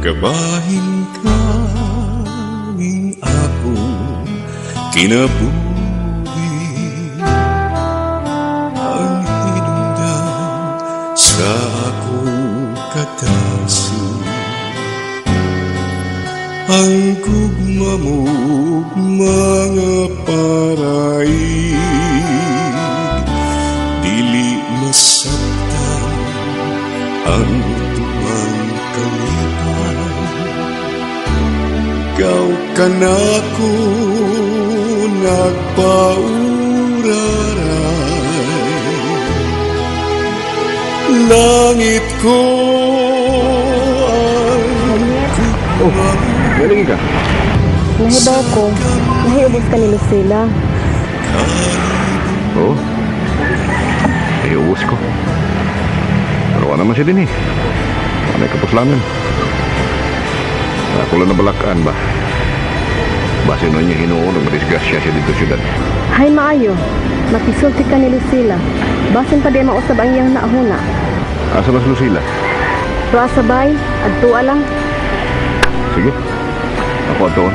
Kabahin ka ning akong kinabuhi, ang hinungdan sa akong kadasi. Ang gugma mo ug mga paraig, dili masabtan ang tumang kalipay. Ikaw kanako nagpauraray, langit ko ang Oh, galing ka. Nahibaw ko, nahiubos ka ni Lucila. Oo. Nahiubos ko. Pero wala naman siya din eh. Wala kapuslanan. Ako lang nabalakaan ba? Base nun niya hinuon, nagmadisgrasya siya dito siyudad. Hay maayo, makisulti ka ni Lucila. Basin pa di mausab ang iyang naahuna. Asa ba si Lucila? Tuwa sabay, adtua lang. Sige. Ako atoon.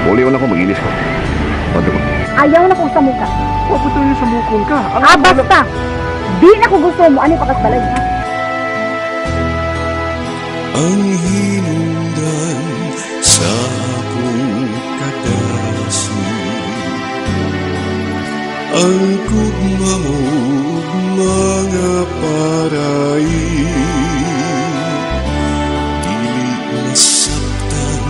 Uli man ako, magilis ko. Adto ko. Ayaw na kong samuka. Huwag ko tayo sa mukon ka. Ah, basta! Di na ko gusto mo, ano pakasbalay? Ang hinungdan sa akong kadasi, ang gugma mo ug mga paraig, dili masabtan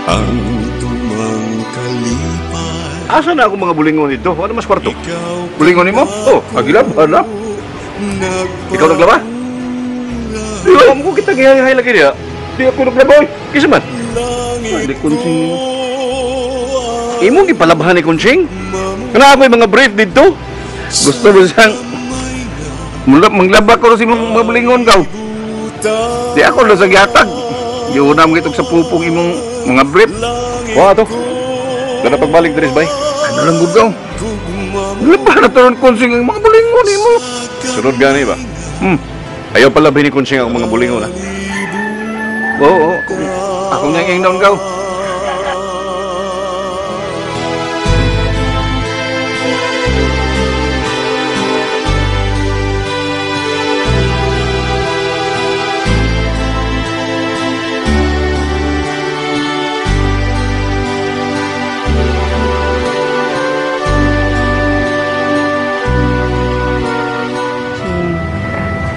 ang tumang kalipay. Asa na ako mga bulingon dito? Ano mas kwarto? Ikaw Bulingon nimo? Oh, agilab, hala. Ikaw naglaba? Di ba mo kita gihay-hay lagi diya? Di ako naglaba, oy. Kisa man? Langit Di Kunching. ko Imong gipalabhan ni Kunching? Kana ako'y mga brief dito. Gusto mo siyang manglaba ko sa imong mga bulingon kaw. Di ako na sa gihatag. Giunam gitog sa pupong imong mga brief. Wa to. Kada pagbalik diri bay. Ano lang gud kaw? Laba na turon Kunching ang mga bulingon nimo. Sunod gani ba? Ayaw pala ni Kunching ang mga bulingon ha. Oo, oo. Ako nga ingnon kaw.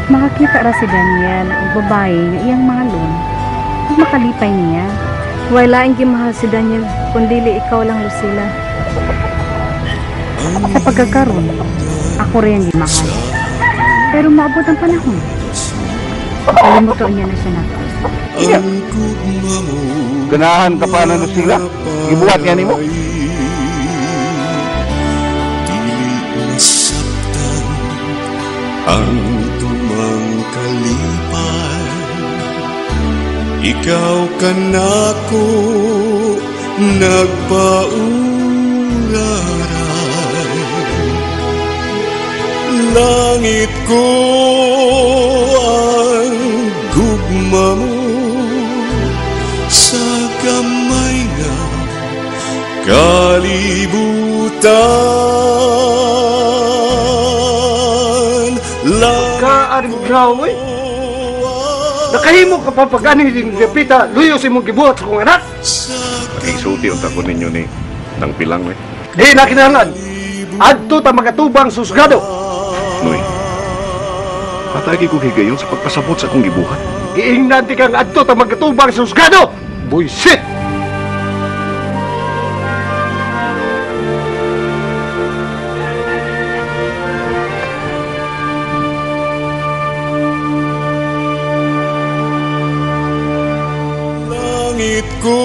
Makakita ra si Daniel og babae nga iyang mahalon ug makalipay niya. Wala ang gimahal si Daniel, kundili ikaw lang, Lucila. Sa pagkakaroon, ako rin ang gimahal. Pero maabot ang panahon. Kalimutan niya na siya nako. Ang gugma mo Ganahan ka pa na Lucila? Gibuhat niya nimo? Dili masabtan ang tumang kalipay. Ikaw kanako nagpauraray, langit ko ang gugma mo sa gamay nga kalibutan. Kaaring ikaw, eh. Nakahimo ka pa pag-ani din Pepita, luyo sa imong gibuhat sa kong anak. Nakisulti ang takon ninyo ni Nang Pilang, eh. Di na kinahanglan. Adto ta magatubang susgado. Noy, patagi ko higayon sa pagpasabot sa akong gibuhat. Giingnan ti kang adto ta magatubang susgado. Buisit! Langit ko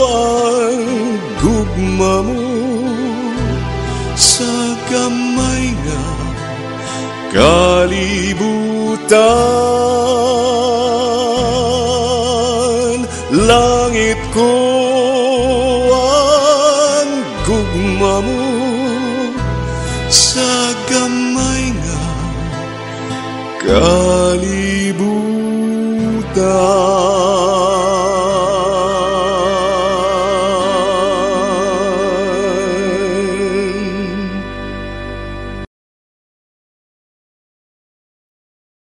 ang gugma mo sa gamay nga kalibutan. Langit ko ang gugma mo sa gamay nga kalibutan. Kalibutan.